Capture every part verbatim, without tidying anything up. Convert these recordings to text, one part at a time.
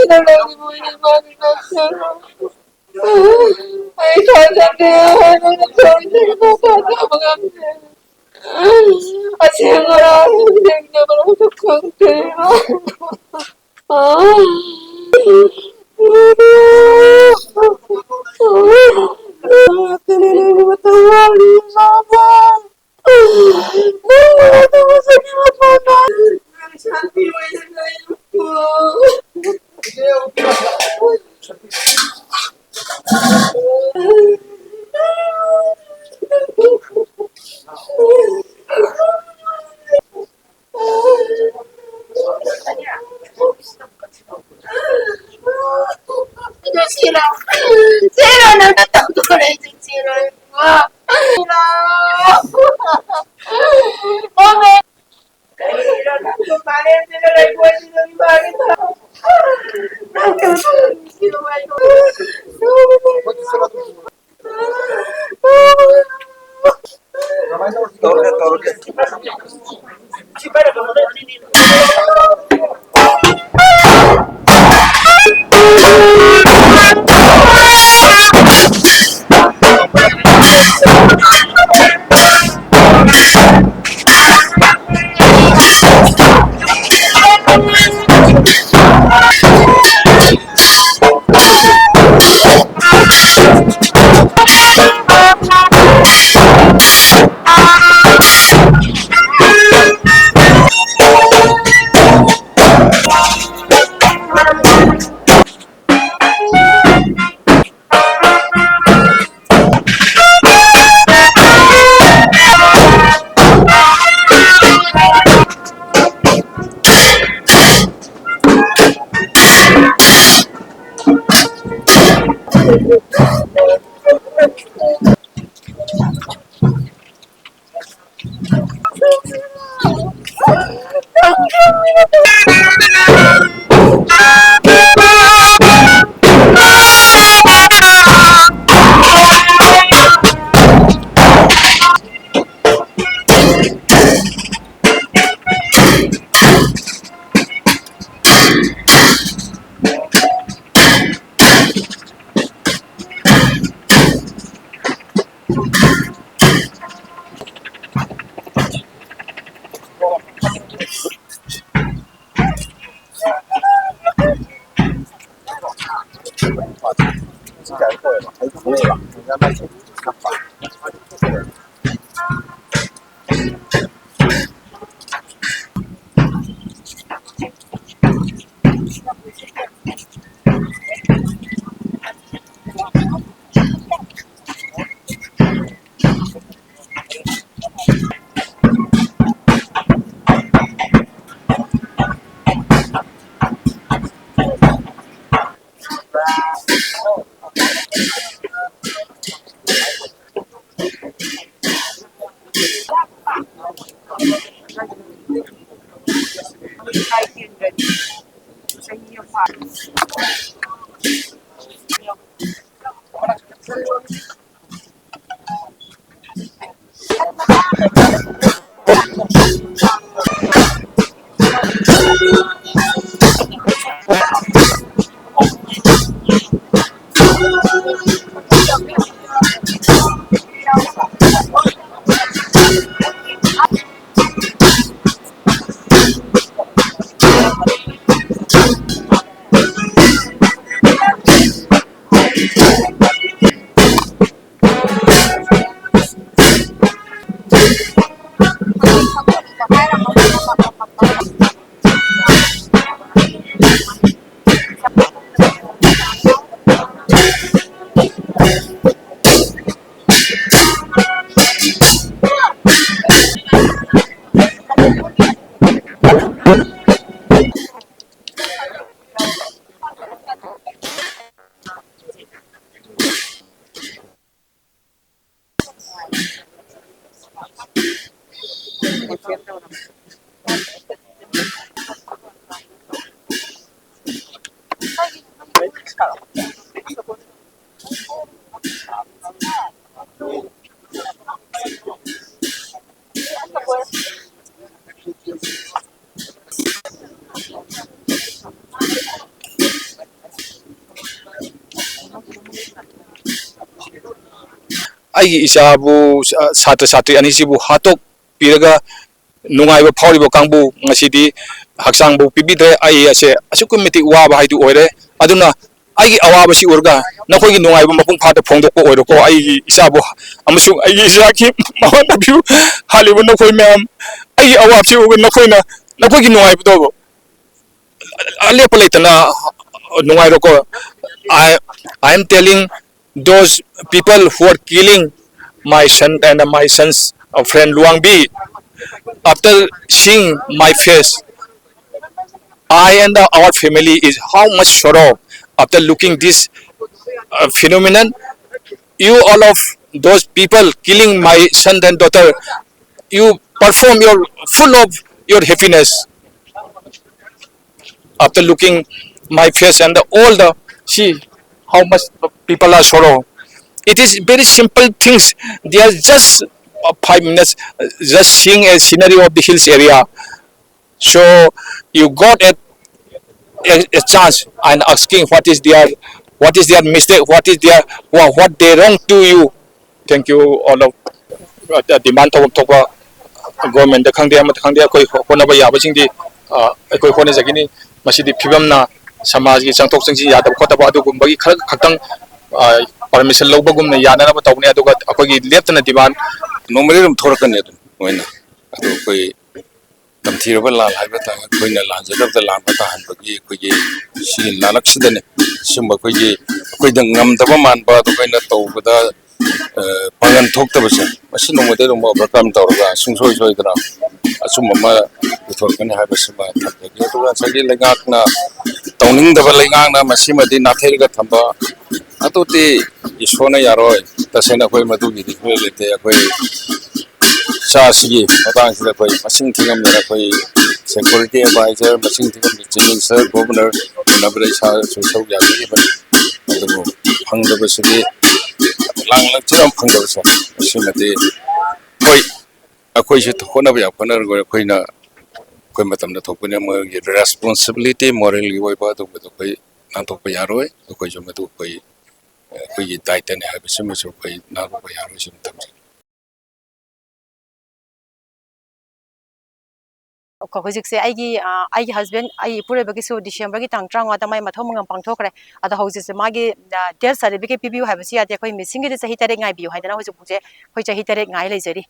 ꯂꯩꯔꯤꯕ ꯏꯃꯥꯒꯤ ꯉꯥꯛꯇ꯫ ꯑꯩ ꯊꯥꯖꯗꯦ, ꯅꯪꯅ ꯇꯧꯔꯤꯁꯦ ꯏꯃꯥ ꯊꯥꯖꯕ ꯉꯝꯗꯦ꯫ ꯑꯁꯦꯡꯕꯔꯥ ꯁꯦꯡꯗꯕꯔꯥꯁꯨ ꯈꯪꯗꯦ ꯏꯃꯥ꯫ ꯁꯤꯔꯣ, ꯁꯤꯔꯣ ꯅꯪꯅ ꯇꯧꯗꯣꯔꯛꯏꯁꯦ, ꯁꯤꯔꯣ꯫ ꯁꯤꯔꯣ꯫ ꯀꯔꯤꯅꯣ ꯅꯪꯁꯨ ꯃꯥꯂꯦꯝꯁꯤꯗ ꯂꯩꯀꯣꯜꯁꯤꯗ ꯏꯃꯥꯒꯤ ꯊꯕꯛ꯫ ꯅꯪꯁꯨ ꯁꯤꯔꯣ ꯍꯥꯏꯗꯣ꯫ ꯇꯧꯔꯒꯦ, ꯇꯧꯔꯒꯦ꯫ ꯑꯩꯒꯤ ꯏꯆꯥꯕꯨ, ꯑ, ꯁꯥꯇ꯭ꯔ ꯁꯥꯇ꯭ꯔꯤ ꯑꯅꯤꯁꯤꯕꯨ ꯍꯥꯠꯇꯣꯛꯄꯤꯔꯒ ꯅꯨꯡꯉꯥꯏꯕ ꯐꯥꯎꯔꯤꯕ ꯀꯥꯡꯕꯨ ꯉꯁꯤꯗꯤ ꯍꯛꯆꯥꯡꯕꯨ ꯄꯤꯕꯤꯗ꯭ꯔꯦ꯫ ꯑꯩ ꯑꯁꯦ ꯑꯁꯨꯛꯀꯤ ꯃꯇꯤꯛ ꯋꯥꯕ ꯍꯥꯏꯗꯨ ꯑꯣꯏꯔꯦ꯫ ꯑꯗꯨꯅ ꯑꯩꯒꯤ ꯑꯋꯥꯕꯁꯤ ꯎꯔꯒ ꯅꯈꯣꯏꯒꯤ ꯅꯨꯡꯉꯥꯏꯕ ꯃꯄꯨꯡ ꯐꯥꯅ ꯐꯣꯡꯗꯣꯛꯄ ꯑꯣꯏꯔꯣꯀꯣ꯫ ꯑꯩꯒꯤ ꯏꯆꯥꯕꯨ ꯑꯃꯁꯨꯡ ꯑꯩꯒꯤ ꯏꯆꯥꯒꯤ ꯃꯃꯥ ꯅꯨꯄꯤꯕꯨ ꯍꯥꯠꯂꯤꯕ ꯅꯈꯣꯏ ꯃꯌꯥꯝ, ꯑꯩꯒꯤ ꯑꯋꯥꯕꯁꯤ ꯎꯔꯒ ꯅꯈꯣꯏꯅ ꯅꯈꯣꯏꯒꯤ ꯅꯨꯡꯉꯥꯏꯕꯗꯣ ꯑꯂꯦꯞꯄ ꯂꯩꯇꯅ ꯅꯨꯡꯉꯥꯏꯔꯣꯀꯣ꯫ I, I am telling those people who are killing my son and my son's uh, friend Luangbi, after seeing my face, I and our family is how much sorrow after looking this uh, phenomenon. You all of those people killing my son and daughter, you perform your full of your happiness after looking my face and the, all the, see how much people are sorrow. It is very simple things. They are just uh, five minutes, uh, just seeing a scenery of the hills area. So you got a, a, a chance and asking what is their, what is their mistake, what is their, what, what they wrong to you. Thank you all of uh, demand ꯇꯧꯐꯝ ꯊꯣꯛꯄ ꯒꯣꯔꯃꯦꯟꯗ ꯈꯪꯗꯦ, ꯑꯃꯗ ꯈꯪꯗꯦ, ꯑꯩꯈꯣꯏ ꯍꯣꯠꯅꯕ ꯌꯥꯕꯁꯤꯡꯗꯤ ꯑ, ꯑꯩꯈꯣꯏ ꯍꯣꯠꯅꯖꯒꯅꯤ꯫ ꯃꯁꯤꯗꯤ ꯐꯤꯕꯝꯅ ꯁꯃꯥꯖꯒꯤ ꯆꯪꯊꯣꯛ ꯆꯪꯁꯤꯟ ꯌꯥꯗꯕ ꯈꯣꯠꯇꯕ ꯑꯗꯨꯒꯨꯝꯕꯒꯤ ꯈꯔ ꯈꯛꯇꯪ ꯄꯔꯃꯤꯁꯟ ꯂꯧꯕꯒꯨꯝꯅ ꯌꯥꯅꯅꯕ ꯇꯧꯕꯅꯤ꯫ ꯑꯗꯨꯒ ꯑꯩꯈꯣꯏꯒꯤ ꯂꯦꯞꯇꯅ ꯗꯤꯃꯥꯟ ꯅꯣꯡꯃꯗꯤ ꯑꯗꯨꯝ ꯊꯣꯔꯛꯀꯅꯤ ꯑꯗꯨꯝ ꯃꯣꯏꯅ꯫ ꯑꯗꯨ ꯑꯩꯈꯣꯏ ꯇꯝꯊꯤꯔꯕ ꯂꯥꯜ ꯍꯥꯏꯕ ꯇꯥꯔꯦ, ꯑꯩꯈꯣꯏꯅ ꯂꯥꯟꯖꯗꯕꯗ ꯂꯥꯟꯕ ꯇꯥꯍꯟꯕꯒꯤ ꯑꯩꯈꯣꯏꯒꯤ ꯁꯤꯒꯤ ꯂꯥꯜꯂꯛꯁꯤꯗꯅꯦ ꯁꯤꯒꯨꯝꯕ ꯑꯩꯈꯣꯏꯒꯤ ꯑꯩꯈꯣꯏꯗ ꯉꯝꯗꯕ ꯃꯥꯟꯕ ꯑꯗꯨ ꯑꯩꯈꯣꯏꯅ ꯇꯧꯕꯗ ꯑ, ꯄꯥꯡꯒꯜ ꯊꯣꯛꯇꯕꯁꯦ ꯃꯁꯤ ꯅꯣꯡꯃꯗꯤ ꯑꯗꯨꯝ ꯑꯣꯚꯔꯀꯝ ꯇꯧꯔꯒ ꯁꯨꯡꯁꯣꯏ ꯁꯣꯏꯗꯅ ꯑꯆꯨꯝꯕ ꯑꯃ ꯄꯨꯊꯣꯔꯛꯀꯅꯤ ꯍꯥꯏꯕꯁꯤꯃ ꯊꯝꯖꯒꯦ꯫ ꯑꯗꯨꯒ ꯉꯁꯥꯏꯒꯤ ꯂꯩꯉꯥꯛꯅ ꯇꯧꯅꯤꯡꯗꯕ ꯂꯩꯉꯥꯛꯅ ꯃꯁꯤꯃꯗꯤ ꯅꯥꯊꯩꯔꯒ ꯊꯝꯕ ꯑꯗꯨꯗꯤ ꯏꯁꯣꯔꯅ ꯌꯥꯔꯣꯏ꯫ ꯇꯁꯦꯡꯅ ꯑꯩꯈꯣꯏ ꯃꯗꯨꯒꯤꯗꯤ ꯁꯨꯡꯂꯩ ꯂꯩꯇꯦ꯫ ꯑꯩꯈꯣꯏ ꯆꯥꯁꯤꯒꯤ ꯃꯇꯥꯡꯁꯤꯗ ꯑꯩꯈꯣꯏ ꯃꯁꯤꯡ ꯊꯤꯉꯝꯗꯅ ꯑꯩꯈꯣꯏ ꯁꯦꯀ꯭ꯌꯨꯔꯤꯇꯤ ꯑꯦꯗꯚꯥꯏꯖꯔ ꯃꯁꯤꯡ ꯊꯤꯉꯝꯗꯅ ꯆꯤꯐ ꯃꯤꯅꯤꯁꯇꯔ ꯒꯣꯚꯔꯅꯔ ꯎꯅꯕꯗ ꯏꯁꯥꯁꯨ ꯁꯔꯨꯛ ꯌꯥꯖꯈꯤꯕꯅꯤ꯫ ꯑꯗꯨꯕꯨ ꯐꯪꯗꯕꯁꯤꯗꯤ ꯂꯥꯡꯂꯛꯁꯤꯗ ꯐꯪꯗꯕꯁꯦ ꯃꯁꯤꯃꯗꯤ ꯍꯣꯏ ꯑꯩꯈꯣꯏꯁꯨ ꯍꯣꯠꯅꯕ ꯌꯥꯝ ꯍꯣꯠꯅꯔꯒ ꯑꯩꯈꯣꯏꯅ ꯑꯩꯈꯣꯏ ꯃꯇꯝꯗ ꯊꯣꯛꯄꯅ ꯃꯣꯏꯒꯤ ꯔꯦꯁꯄꯣꯟꯁꯤꯕꯤꯂꯤꯇꯤ ꯃꯣꯔꯦꯜꯒꯤ ꯑꯣꯏꯕ ꯑꯗꯨꯒꯨꯝꯕꯗꯣ ꯑꯩꯈꯣꯏ ꯅꯥꯟꯊꯣꯛꯄ ꯌꯥꯔꯣꯏ꯫ ꯑꯩꯈꯣꯏꯁꯨ ꯃꯗꯨ ꯑꯩꯈꯣꯏ ꯑꯩꯈꯣꯏꯒꯤ ꯗꯥꯏꯇꯅꯤ ꯍꯥꯏꯕꯁꯤꯃꯁꯨ ꯑꯩꯈꯣꯏ ꯅꯥꯟꯊꯣꯛꯄ ꯌꯥꯔꯣꯏ ꯁꯤꯅ ꯊꯝꯖꯒꯦ꯫ ꯀꯣ, ꯍꯧꯖꯤꯛꯁꯦ ꯑꯩꯒꯤ, ꯑ, ꯑꯩꯒꯤ husband, ꯑꯩ ꯏꯄꯨꯔꯣꯏꯕꯒꯤꯁꯨ December ꯒꯤ ꯇꯥꯡ ꯇꯔꯥꯃꯉꯥꯗ ꯃꯥꯏ ꯃꯊꯧ ꯃꯉꯝ ꯄꯥꯡꯊꯣꯛꯈ꯭ꯔꯦ꯫ ꯑꯗꯣ ꯍꯧꯖꯤꯛꯁꯦ ꯃꯥꯒꯤ, ꯑ, death certificate ꯄꯤꯕꯤꯌꯨ ꯍꯥꯏꯕꯁꯨ ꯌꯥꯗꯦ꯫ ꯑꯩꯈꯣꯏ missing ꯒꯤꯗꯤ ꯆꯍꯤ ꯇꯔꯦꯠ ꯉꯥꯏꯕꯤꯌꯨ ꯍꯥꯏꯗꯅ ꯍꯧꯖꯤꯛ ꯐꯥꯎꯁꯦ ꯑꯩꯈꯣꯏ ꯆꯍꯤ ꯇꯔꯦꯠ ꯉꯥꯏ ꯂꯩꯖꯔꯤ꯫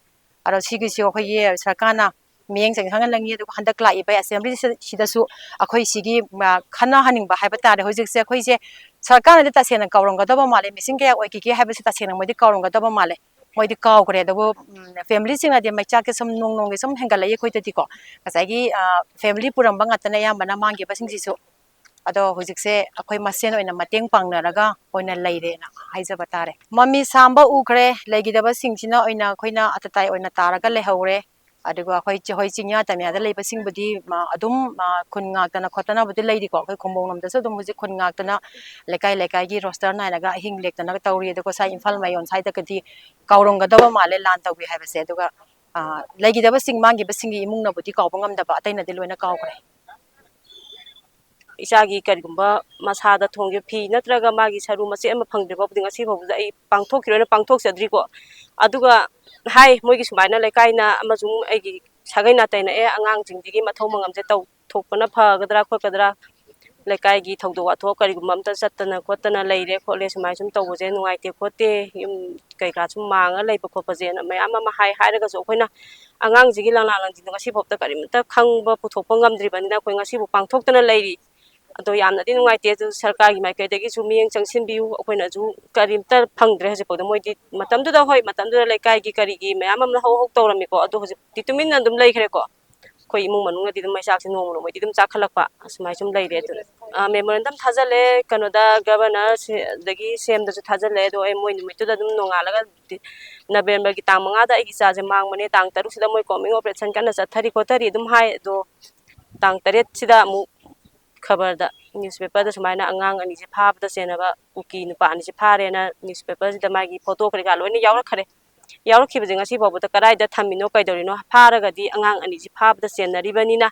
ꯑꯗꯣ ꯁꯤꯒꯤꯁꯨ ꯑꯩꯈꯣꯏꯒꯤ ꯁꯔꯀꯥꯔꯅ ꯃꯤꯠꯌꯦꯡ ꯆꯪꯁꯤꯟꯍꯟꯅꯤꯡꯉꯤ꯫ ꯑꯗꯨꯒ ꯍꯟꯗꯛ ꯂꯥꯛꯏꯕ assembly ꯁꯤꯗꯁꯨ ꯑꯩꯈꯣꯏ ꯁꯤꯒꯤ, ꯑ, ꯈꯟꯅꯍꯟꯅꯤꯡꯕ ꯍꯥꯏꯕ ꯇꯥꯔꯦ꯫ ꯍꯧꯖꯤꯛꯁꯦ ꯑꯩꯈꯣꯏꯁꯦ ꯁꯔꯀꯥꯔꯅꯗꯤ ꯇꯁꯦꯡꯅ ꯀꯥꯎꯔꯝꯒꯗꯕ ꯃꯥꯜꯂꯦ, missing ꯀꯌꯥ ꯑꯣꯏꯈꯤꯒꯦ ꯍꯥꯏꯕꯁꯤ ꯇꯁꯦꯡꯅ ꯃꯣꯏꯗꯤ ꯀꯥꯎꯔꯝꯒꯗꯕ ꯃꯥꯜꯂꯦ꯫ ꯃꯣꯏꯗꯤ ꯀꯥꯎꯈ꯭ꯔꯦ꯫ ꯑꯗꯨꯕꯨ, ꯎꯝ, family ꯁꯤꯡꯅꯗꯤ ꯃꯩꯆꯥꯛꯁꯦ ꯁꯨꯝ ꯅꯣꯡ ꯅꯣꯡꯒꯤ ꯁꯨꯝ ꯍꯦꯟꯒꯠꯂꯛꯏ ꯑꯩꯈꯣꯏꯗꯗꯤꯀꯣ꯫ ꯉꯁꯥꯏꯒꯤ, ꯑ, family ꯄꯨꯔꯝꯕ ꯉꯥꯛꯇꯅꯦ ꯑꯌꯥꯝꯕꯅ ꯃꯥꯡꯈꯤꯕꯁꯤꯡꯁꯤꯁꯨ꯫ ꯑꯗꯣ ꯍꯧꯖꯤꯛꯁꯦ ꯑꯩꯈꯣꯏ ꯃꯁꯦꯟ ꯑꯣꯏꯅ ꯃꯇꯦꯡ ꯄꯥꯡꯅꯔꯒ ꯑꯣꯏꯅ ꯂꯩꯔꯦꯅ ꯍꯥꯏꯖꯕ ꯇꯥꯔꯦ꯫ ꯃꯃꯤ ꯁꯥꯝꯕ ꯎꯈ꯭ꯔꯦ, ꯂꯩꯈꯤꯗꯕꯁꯤꯡꯁꯤꯅ ꯑꯣꯏꯅ ꯑꯩꯈꯣꯏꯅ ꯑꯇꯇꯥꯏ ꯑꯣꯏꯅ ꯇꯥꯔꯒ ꯂꯩꯍꯧꯔꯦ꯫ ꯑꯗꯨꯒ ꯑꯩꯈꯣꯏ ꯆꯦ-, ꯍꯣꯏ, ꯆꯤꯡꯌꯥ ꯇꯝꯌꯥꯗ ꯂꯩꯕꯁꯤꯡꯕꯨꯗꯤ, ꯃ-, ꯑꯗꯨꯝ, ꯑ, ꯈꯨꯟ ꯉꯥꯛꯇꯅ ꯈꯣꯠꯇꯅꯕꯨꯗꯤ ꯂꯩꯔꯤꯀꯣ꯫ ꯑꯩꯈꯣꯏ ꯈꯨꯝꯕꯣꯡ ꯂꯣꯝꯗꯁꯨ ꯑꯗꯨꯝ ꯍꯧꯖꯤꯛ ꯈꯨꯟ ꯉꯥꯛꯇꯅ ꯂꯩꯀꯥꯏ ꯂꯩꯀꯥꯏꯒꯤ roster ꯅꯥꯏꯔꯒ ꯑꯍꯤꯡ ꯂꯦꯛꯇꯅꯒ ꯇꯧꯔꯤ꯫ ꯑꯗꯨꯒ ꯁ꯭ꯋꯥꯏ ꯏꯝꯐꯥꯜ ꯃꯌꯣꯟ ꯁ꯭ꯋꯥꯏꯗꯒꯗꯤ ꯀꯥꯎꯔꯝꯒꯗꯕ ꯃꯥꯜꯂꯦ ꯂꯥꯟ ꯇꯧꯒꯦ ꯍꯥꯏꯕꯁꯦ꯫ ꯑꯗꯨꯒ, ꯑ, ꯂꯩꯈꯤꯗꯕꯁꯤꯡ, ꯃꯥꯡꯈꯤꯕꯁꯤꯡꯒꯤ ꯏꯃꯨꯡꯅꯕꯨꯗꯤ ꯀꯥꯎꯕ ꯉꯝꯗꯕ, ꯑꯇꯩꯅꯗꯤ ꯂꯣꯏꯅ ꯀꯥꯎꯈ꯭ꯔꯦ꯫ ꯏꯆꯥꯒꯤ ꯀꯔꯤꯒꯨꯝꯕ ꯃꯁꯥꯗ ꯊꯣꯡꯈꯤꯕ ꯐꯤ ꯅꯠꯇ꯭ꯔꯒ ꯃꯥꯒꯤ ꯁꯔꯨ ꯃꯆꯦꯠ ꯑꯃ ꯐꯪꯗ꯭ꯔꯤ ꯐꯥꯎꯕꯗꯤ ꯉꯁꯤ ꯐꯥꯎꯕꯗ ꯑꯩ ꯄꯥꯡꯊꯣꯛꯈꯤꯔꯣꯏꯅ ꯄꯥꯡꯊꯣꯛꯆꯗ꯭ꯔꯤꯀꯣ꯫ ꯑꯗꯨꯒ ꯍꯥꯏ, ꯃꯣꯏꯒꯤ ꯁꯨꯃꯥꯏꯅ ꯂꯩꯀꯥꯏꯅ ꯑꯃꯁꯨꯡ ꯑꯩꯒꯤ ꯁꯥꯒꯩ ꯅꯥꯇꯩꯅ, "ꯑꯦ, ꯑꯉꯥꯡꯁꯤꯡꯁꯤꯒꯤ ꯃꯊꯧ ꯃꯉꯝꯁꯦ ꯇꯧꯊꯣꯛꯄꯅ ꯐꯒꯗ꯭ꯔꯥ ꯈꯣꯠꯀꯗ꯭ꯔꯥ? ꯂꯩꯀꯥꯏꯒꯤ ꯊꯧꯗꯣꯛ ꯋꯥꯊꯣꯛ ꯀꯔꯤꯒꯨꯝꯕ ꯑꯝꯇ ꯆꯠꯇꯅ ꯈꯣꯠꯇꯅ ꯂꯩꯔꯦ ꯈꯣꯠꯂꯦ, ꯁꯨꯃꯥꯏꯅ ꯁꯨꯝ ꯇꯧꯕꯁꯦ ꯅꯨꯡꯉꯥꯏꯇꯦ ꯈꯣꯠꯇꯦ, ꯌꯨꯝ ꯀꯩꯀꯥ ꯁꯨꯝ ꯃꯥꯡꯉ ꯂꯩꯕ ꯈꯣꯠꯄꯁꯦꯅ" ꯃꯌꯥꯝ ꯑꯃ ꯍꯥꯏ꯫ ꯍꯥꯏꯔꯒꯁꯨ ꯑꯩꯈꯣꯏꯅ ꯑꯉꯥꯡꯁꯤꯒꯤ ꯂꯪꯂꯥ ꯂꯪꯖꯤꯟꯗꯣ ꯉꯁꯤ ꯐꯥꯎꯕꯗ ꯀꯔꯤꯝꯇ ꯈꯪꯕ ꯄꯨꯊꯣꯛꯄ ꯉꯝꯗ꯭ꯔꯤꯕꯅꯤꯅ ꯑꯩꯈꯣꯏ ꯉꯁꯤꯕꯨ ꯄꯥꯡꯊꯣꯛꯇꯅ ꯂꯩꯔꯤ꯫ ꯑꯗꯣ ꯌꯥꯝꯅꯗꯤ ꯅꯨꯡꯉꯥꯏꯇꯦ꯫ ꯑꯗꯨ ꯁꯔꯀꯥꯔꯒꯤ ꯃꯥꯏꯀꯩꯗꯒꯤꯁꯨ ꯃꯤꯠꯌꯦꯡ ꯆꯪꯁꯤꯟꯕꯤꯌꯨ꯫ ꯑꯩꯈꯣꯏꯅꯁꯨ ꯀꯔꯤꯝꯇ ꯐꯪꯗ꯭ꯔꯦ ꯍꯧꯖꯤꯛꯐꯥꯎꯗ꯫ ꯃꯣꯏꯗꯤ ꯃꯇꯝꯗꯨꯗ, ꯍꯣꯏ, ꯃꯇꯝꯗꯨꯗ ꯂꯩꯀꯥꯏꯒꯤ ꯀꯔꯤꯒꯤ ꯃꯌꯥꯝ ꯑꯃꯅ ꯍꯧ ꯍꯧ ꯇꯧꯔꯝꯃꯤꯀꯣ꯫ ꯑꯗꯣ ꯍꯧꯖꯤꯛꯇꯤ ꯇꯨꯃꯤꯟꯅ ꯑꯗꯨꯝ ꯂꯩꯈ꯭ꯔꯦꯀꯣ꯫ ꯑꯩꯈꯣꯏ ꯏꯃꯨꯡ ꯃꯅꯨꯡꯅꯗꯤ ꯑꯗꯨꯝ ꯃꯩꯆꯥꯛꯁꯦ ꯅꯣꯡꯃ ꯅꯣꯡꯃꯒꯤ ꯑꯗꯨꯝ ꯆꯥꯛꯈꯠꯂꯛꯄ ꯑꯁꯨꯃꯥꯏꯅ ꯁꯨꯝ ꯂꯩꯔꯦ꯫ ꯑꯗꯨꯅ, ꯑ, memorandum ꯊꯥꯖꯜꯂꯦ ꯀꯩꯅꯣꯗ, governor ꯁꯦ-, ꯑꯗꯒꯤ CM ꯗꯁꯨ ꯊꯥꯖꯜꯂꯦ꯫ ꯑꯗꯣ ꯑꯩ ꯃꯣꯏ ꯅꯨꯃꯤꯠꯇꯨꯗ ꯑꯗꯨꯝ ꯅꯣꯡꯉꯥꯜꯂꯒ ꯗꯤ-, November ꯒꯤ ꯇꯥꯡ ꯃꯉꯥꯗ ꯑꯩꯒꯤ ꯏꯆꯥꯁꯦ ꯃꯥꯡꯕꯅꯦ, ꯇꯥꯡ ꯇꯔꯨꯛꯁꯤꯗ ꯃꯣꯏ combing operation ꯀꯟꯅ ꯆꯠꯊꯔꯤ ꯈꯣꯠꯊꯔꯤ ꯑꯗꯨꯝ ꯍꯥꯏ꯫ ꯑꯗꯣ ꯇꯥꯡ ꯇꯔꯦꯠꯁꯤꯗ ꯑꯃꯨꯛ ꯈꯕꯔꯗ, newspaper ꯗ ꯁꯨꯃꯥꯏꯅ ꯑꯉꯥꯡ ꯑꯅꯤꯁꯦ ꯐꯥꯕꯗ ꯆꯦꯟꯅꯕ ꯀꯨꯀꯤ ꯅꯨꯄꯥ ꯑꯅꯤꯁꯦ ꯐꯥꯔꯦꯅ newspaper ꯁꯤꯗ ꯃꯥꯒꯤ photo ꯀꯔꯤ ꯀꯔꯥ ꯂꯣꯏꯅ ꯌꯥꯎꯔꯛꯈ꯭ꯔꯦ꯫ ꯌꯥꯎꯔꯛꯈꯤꯕꯁꯦ ꯉꯁꯤ ꯐꯥꯎꯕꯗ ꯀꯗꯥꯏꯗ ꯊꯝꯃꯤꯅꯣ ꯀꯩꯗꯧꯔꯤꯅꯣ, ꯐꯥꯔꯒꯗꯤ ꯑꯉꯥꯡ ꯑꯅꯤꯁꯤ ꯐꯥꯕꯗ ꯆꯦꯟꯅꯔꯤꯕꯅꯤꯅ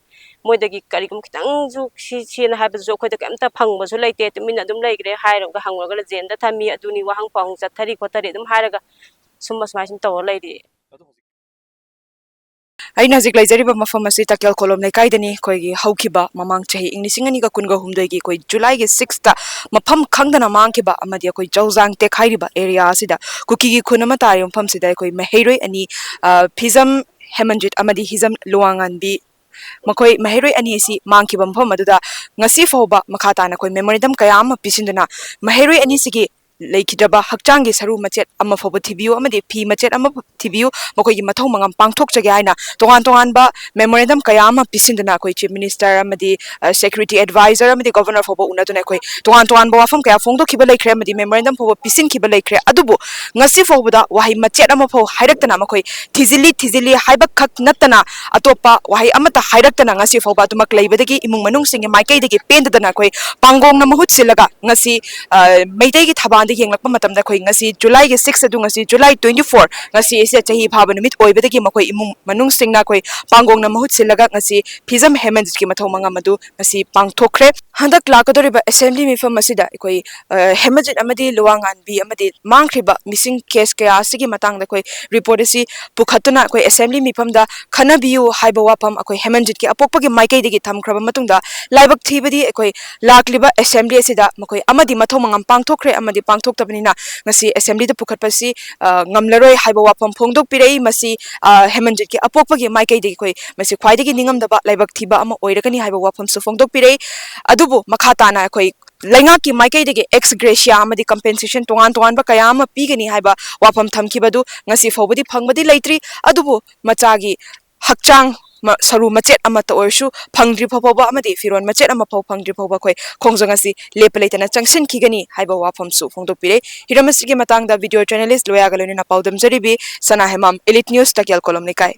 ꯃꯣꯏꯗꯒꯤ ꯀꯔꯤꯒꯨꯝꯕ ꯈꯤꯇꯪꯁꯨ ꯁꯤ, ꯁꯦꯅ ꯍꯥꯏꯕꯗꯨꯁꯨ ꯑꯩꯈꯣꯏꯗ ꯀꯩꯝꯇ ꯐꯪꯕꯁꯨ ꯂꯩꯇꯦ꯫ ꯇꯨꯃꯤꯟꯅ ꯑꯗꯨꯝ ꯂꯩꯈ꯭ꯔꯦ꯫ ꯍꯥꯏꯔꯒ ꯍꯪꯉꯨꯔꯒꯅ ꯖꯦꯜꯗ ꯊꯝꯃꯤ, ꯑꯗꯨꯅꯤ, ꯋꯥꯍꯪ ꯄꯥꯎꯍꯪ ꯆꯠꯊꯔꯤ ꯈꯣꯠꯊꯔꯤ ꯑꯗꯨꯝ ꯍꯥꯏꯔꯒ ꯁꯨꯝ ꯑꯁꯨꯃꯥꯏ ꯁꯨꯝ ꯇꯧꯔ ꯂꯩꯔꯤ꯫ ꯑꯩꯅ ꯍꯧꯖꯤꯛ ꯂꯩꯖꯔꯤꯕ ꯃꯐꯝ ꯑꯁꯤ ꯇꯀꯦꯜ ꯀꯣꯂꯣꯝ ꯂꯩꯀꯥꯏꯗꯅꯤ꯫ ꯑꯩꯈꯣꯏꯒꯤ ꯍꯧꯈꯤꯕ ꯃꯃꯥꯡ ꯆꯍꯤ ꯏꯪ ꯂꯤꯁꯤꯡ ꯑꯅꯤꯒ ꯀꯨꯟꯒ ꯍꯨꯝꯗꯣꯏꯒꯤ ꯑꯩꯈꯣꯏ ꯖꯨꯂꯥꯏꯒꯤ sixꯇ ꯃꯐꯝ ꯈꯪꯗꯅ ꯃꯥꯡꯈꯤꯕ ꯑꯃꯗꯤ ꯑꯩꯈꯣꯏ ꯖꯧꯖꯥꯡ ꯇꯦꯛ ꯍꯥꯏꯔꯤꯕ area ꯑꯁꯤꯗ ꯀꯨꯀꯤꯒꯤ ꯈꯨꯟ ꯑꯃ ꯇꯥꯔꯤꯕ ꯃꯐꯝꯁꯤꯗ ꯑꯩꯈꯣꯏ ꯃꯍꯩꯔꯣꯏ ꯑꯅꯤ, ꯑ, ꯐꯤꯖꯝ ꯍꯦꯃꯟꯖꯤꯠ ꯑꯃꯗꯤ ꯍꯤꯖꯝ ꯂꯨꯋꯥꯉꯥꯟꯕꯤ, ꯃꯈꯣꯏ ꯃꯍꯩꯔꯣꯏ ꯑꯅꯤ ꯑꯁꯤ ꯃꯥꯡꯈꯤꯕ ꯃꯐꯝ ꯑꯗꯨꯗ ꯉꯁꯤ ꯐꯥꯎꯕ ꯃꯈꯥ ꯇꯥꯅ ꯑꯩꯈꯣꯏ memorandum ꯀꯌꯥ ꯑꯃ ꯄꯤꯁꯤꯟꯗꯨꯅ ꯃꯍꯩꯔꯣꯏ ꯑꯅꯤꯁꯤꯒꯤ ꯂꯩꯈꯤꯗ꯭ꯔꯕ ꯍꯛꯆꯥꯡꯒꯤ ꯁꯔꯨ ꯃꯆꯦꯠ ꯑꯃ ꯐꯥꯎꯕ ꯊꯤꯕꯤꯌꯨ ꯑꯃꯗꯤ ꯐꯤ ꯃꯆꯦꯠ ꯑꯃ ꯊꯤꯕꯤꯌꯨ, ꯃꯈꯣꯏꯒꯤ ꯃꯊꯧ ꯃꯉꯝ ꯄꯥꯡꯊꯣꯛꯆꯒꯦ ꯍꯥꯏꯅ ꯇꯣꯉꯥꯟ ꯇꯣꯉꯥꯟꯕ memorandum ꯀꯌꯥ ꯑꯃ ꯄꯤꯁꯤꯟꯗꯨꯅ ꯑꯩꯈꯣꯏ Chief Minister ꯑꯃꯗꯤ, ꯑ, security advisor ꯑꯃꯗꯤ governor ꯐꯥꯎꯕ ꯎꯅꯗꯨꯅ ꯑꯩꯈꯣꯏ ꯇꯣꯉꯥꯟ ꯇꯣꯉꯥꯟꯕ ꯋꯥꯐꯝ ꯀꯌꯥ ꯐꯣꯡꯗꯣꯛꯈꯤꯕ ꯂꯩꯈ꯭ꯔꯦ ꯑꯃꯗꯤ memorandum ꯐꯥꯎꯕ ꯄꯤꯁꯤꯟꯈꯤꯕ ꯂꯩꯈ꯭ꯔꯦ꯫ ꯑꯗꯨꯕꯨ ꯉꯁꯤ ꯐꯥꯎꯕꯗ ꯋꯥꯍꯩ ꯃꯆꯦꯠ ꯑꯃ ꯐꯥꯎ ꯍꯥꯏꯔꯛꯇꯅ ꯃꯈꯣꯏ ꯊꯤꯖꯤꯜꯂꯤ, ꯊꯤꯖꯤꯜꯂꯤ ꯍꯥꯏꯕ ꯈꯛ ꯅꯠꯇꯅ ꯑꯇꯣꯞꯄ ꯋꯥꯍꯩ ꯑꯃꯠꯇ ꯍꯥꯏꯔꯛꯇꯅ ꯉꯁꯤ ꯐꯥꯎꯕ ꯑꯗꯨꯃꯛ ꯂꯩꯕꯗꯒꯤ ꯏꯃꯨꯡ ꯃꯅꯨꯡꯁꯤꯡꯒꯤ ꯃꯥꯏꯀꯩꯗꯒꯤ ꯄꯦꯟꯗꯗꯅ ꯑꯩꯈꯣꯏ ꯄꯥꯡꯒꯣꯡꯅ ꯃꯍꯨꯠ ꯁꯤꯜꯂꯒ ꯉꯁꯤ, ꯑ, ꯃꯩꯇꯩꯒꯤ ꯊꯕꯥꯟꯗ ꯌꯦꯡꯂꯛꯄ ꯃꯇꯝꯗ ꯑꯩꯈꯣꯏ ꯉꯁꯤ ꯖꯨꯂꯥꯏꯒꯤ six ꯑꯗꯨ ꯉꯁꯤ ꯖꯨꯂꯥꯏ twenty four, ꯉꯁꯤ ꯑꯁꯤ ꯆꯍꯤ ꯐꯥꯕ ꯅꯨꯃꯤꯠ ꯑꯣꯏꯕꯗꯒꯤ ꯃꯈꯣꯏ ꯏꯃꯨꯡ ꯃꯅꯨꯡꯁꯤꯡꯅ ꯑꯩꯈꯣꯏ ꯄꯥꯡꯒꯣꯡꯅ ꯃꯍꯨꯠ ꯁꯤꯜꯂꯒ ꯉꯁꯤ ꯐꯤꯖꯝ ꯍꯦꯃꯟꯖꯤꯠꯀꯤ ꯃꯊꯧ ꯃꯉꯝ ꯑꯗꯨ ꯉꯁꯤ ꯄꯥꯡꯊꯣꯛꯈ꯭ꯔꯦ꯫ ꯍꯟꯗꯛ ꯂꯥꯛꯀꯗꯧꯔꯤꯕ assembly ꯃꯤꯐꯝ ꯑꯁꯤꯗ ꯑꯩꯈꯣꯏ, ꯑ, ꯍꯦꯃꯟꯖꯤꯠ ꯑꯃꯗꯤ ꯂꯨꯋꯥꯉꯥꯟꯕꯤ ꯑꯃꯗꯤ ꯃꯥꯡꯈ꯭ꯔꯤꯕ missing case ꯀꯌꯥ ꯑꯁꯤꯒꯤ ꯃꯇꯥꯡꯗ ꯑꯩꯈꯣꯏ report ꯑꯁꯤ ꯄꯨꯈꯠꯇꯨꯅ ꯑꯩꯈꯣꯏ assembly ꯃꯤꯐꯝꯗ ꯈꯟꯅꯕꯤꯌꯨ ꯍꯥꯏꯕ ꯋꯥꯐꯝ ꯑꯩꯈꯣꯏ ꯍꯦꯃꯟꯖꯤꯠꯀꯤ ꯑꯄꯣꯛꯄꯒꯤ ꯃꯥꯏꯀꯩꯗꯒꯤ ꯊꯝꯈ꯭ꯔꯕ ꯃꯇꯨꯡꯗ ꯂꯥꯏꯕꯛ ꯊꯤꯕꯗꯤ ꯑꯩꯈꯣꯏ ꯂꯥꯛꯂꯤꯕ assembly ꯑꯁꯤꯗ ꯃꯈꯣꯏ ꯑꯃꯗꯤ ꯃꯊꯧ ꯃꯉꯝ ꯄꯥꯡꯊꯣꯛꯈ꯭ꯔꯦ ꯑꯃꯗꯤ ꯄꯥꯡꯊꯣꯛꯇꯕꯅꯤꯅ ꯉꯁꯤ assemblyꯗ ꯄꯨꯈꯠꯄꯁꯤ, ꯑ, ꯉꯝꯂꯔꯣꯏ ꯍꯥꯏꯕ ꯋꯥꯐꯝ ꯐꯣꯡꯗꯣꯛꯄꯤꯔꯛꯏ꯫ ꯃꯁꯤ, ꯑ, ꯍꯦꯃꯟꯖꯤꯠꯀꯤ ꯑꯄꯣꯛꯄꯒꯤ ꯃꯥꯏꯀꯩꯗꯒꯤ ꯑꯩꯈꯣꯏ ꯃꯁꯤ ꯈ꯭ꯋꯥꯏꯗꯒꯤ ꯅꯤꯡꯉꯝꯗꯕ ꯂꯥꯏꯕꯛ ꯊꯤꯕ ꯑꯃ ꯑꯣꯏꯔꯒꯅꯤ ꯍꯥꯏꯕ ꯋꯥꯐꯝꯁꯨ ꯐꯣꯡꯗꯣꯛꯄꯤꯔꯛꯏ꯫ ꯑꯗꯨꯕꯨ ꯃꯈꯥ ꯇꯥꯅ ꯑꯩꯈꯣꯏ ꯂꯩꯉꯥꯛꯀꯤ ꯃꯥꯏꯀꯩꯗꯒꯤ ex gratia ꯑꯃꯗꯤ compensation ꯇꯣꯉꯥꯟ ꯇꯣꯉꯥꯟꯕ ꯀꯌꯥ ꯑꯃ ꯄꯤꯒꯅꯤ ꯍꯥꯏꯕ ꯋꯥꯐꯝ ꯊꯝꯈꯤꯕꯗꯨ ꯉꯁꯤ ꯐꯥꯎꯕꯗꯤ ꯐꯪꯕꯗꯤ ꯂꯩꯇ꯭ꯔꯤ꯫ ꯑꯗꯨꯕꯨ ꯃꯆꯥꯒꯤ ꯍꯛꯆꯥꯡ ꯃ-, ꯁꯔꯨ ꯃꯆꯦꯠ ꯑꯃꯠꯇ ꯑꯣꯏꯔꯁꯨ ꯐꯪꯗ꯭ꯔꯤ ꯐꯥꯎꯕ ꯑꯃꯗꯤ ꯐꯤꯔꯣꯜ ꯃꯆꯦꯠ ꯑꯃꯐꯥꯎ ꯐꯪꯗ꯭ꯔꯤ ꯐꯥꯎꯕ ꯑꯩꯈꯣꯏ ꯈꯣꯡꯖꯪ ꯑꯁꯤ ꯂꯦꯞꯄ ꯂꯩꯇꯅ ꯆꯪꯁꯤꯟꯈꯤꯒꯅꯤ ꯍꯥꯏꯕ ꯋꯥꯐꯝꯁꯨ ꯐꯣꯡꯗꯣꯛꯄꯤꯔꯦ꯫ ꯍꯤꯔꯝ ꯑꯁꯤꯒꯤ ꯃꯇꯥꯡꯗ video journalist ꯂꯣꯌꯥꯒ ꯂꯣꯏꯅꯅ ꯄꯥꯎꯗꯝꯖꯔꯤꯕꯤ ꯁꯅꯥ ꯍꯦꯃꯥꯝ, Elite News, ꯇꯀꯦꯜ ꯀꯣꯂꯝ ꯂꯩꯀꯥꯏ꯫